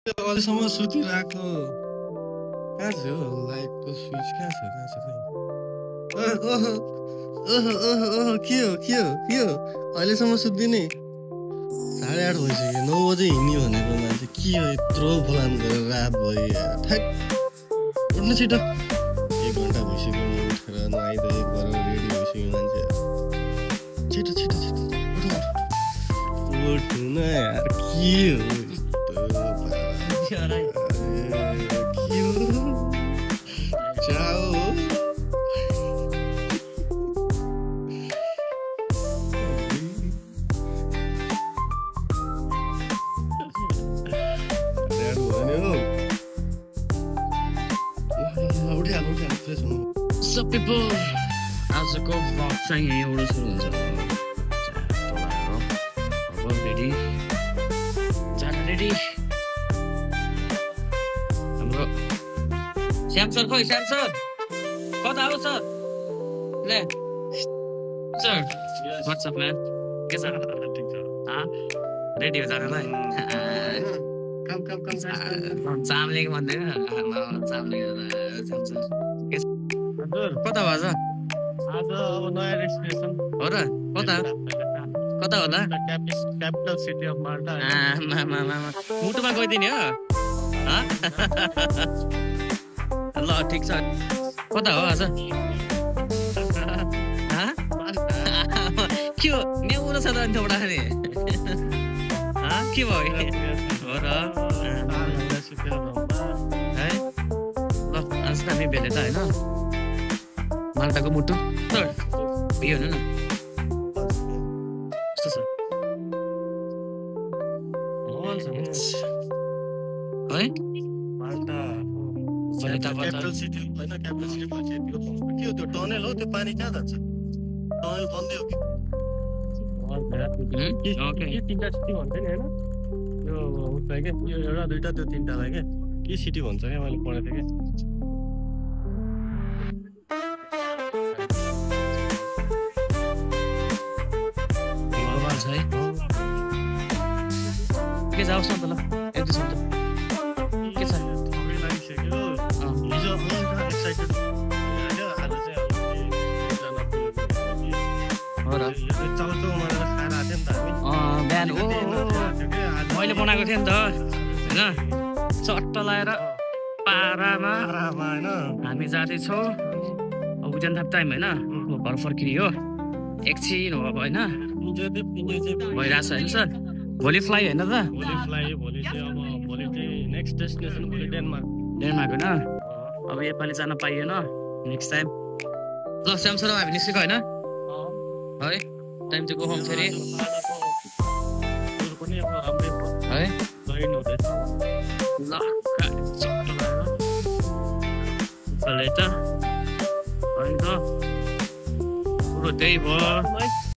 अहिलेसम्म सुतिरहेको कहाँ छ लाइटको स्विच कहाँ छ के हो अहिलेसम्म सुत्दिने 8:30 भइसक्यो 9 बजे हिँड्ने भनेको मान्छे के हो यत्रो प्लान गरेर रात भयो ठ्याक उठ्नु छिटो 1 घन्टा भइसक्यो उठेर नुहाइधुवाइ गरेर रेडी भइसक्यो मान्छे छिटो उठ्नु न यार के हो What's up people? आजको भ्लग चाहिँ यहीँबाट सुरु हुन्छ अब रेडी जान रेडी हाम्रो श्याम सर खोइ श्याम सर कता हो सर ले सर व्हाट्सअप म्यान के छ रेडी हो जानलाई कम चामलिङ भन्दैन चामलिङ कता हो आज अब नयाँ डेस्टिनेसन हो र कता होला क्यापिटल सिटी अफ माल्टा मुटुमा गइदिने हो ल ठिक छ कता हो आज के हो न्याउरो छ त अनि थोडा नि के भयो हो र है ल आज त हामी भेटे त होइन माल्टाको मुटु सर बियो न कस्तो छ है माल्टा क्यापिटल सिटी होइन क्यापिटल सिटी पछि के हो त्यो टनेल हो त्यो पानी कहाँ जान्छ टनेल बन्दै हो कि ओके के तीनटा सिटी भन्छ नि होइन त्यो उसलाई के यो एउटा दुईटा त्यो तीनटालाई के सिटी भन्छ क्या मैले पढेको थिएँ है के जाओस् न त ल एक दुई मिनट के छ थोरै लागिसक्यो हिजो एक्साइटेड हो र चाउचाउ मारेर खाएर आएको थियौँ नि त हामी बिहान मैले बनाएको थिएँ नि त होइन चट्ट लगाएर पारामा होइन हामी जाँदैछौँ अब उज्यान थाप टाइम होइन घर फर्किने हो एकछिन हो अब होइन भइरहेछ होइन सर भोलि फ्लाइ होइन त भोलि चाहिँ नेक्स्ट डेस्टिनेसन भोलि डेनमार्क होइन अब योपालि जान पाइएन नेक्स्ट टाइम ल श्याम सर हामी निस्केको होइन है टाइम चाहिँ गो होम फेरि है ल त होइन त कुरो त्यही भयो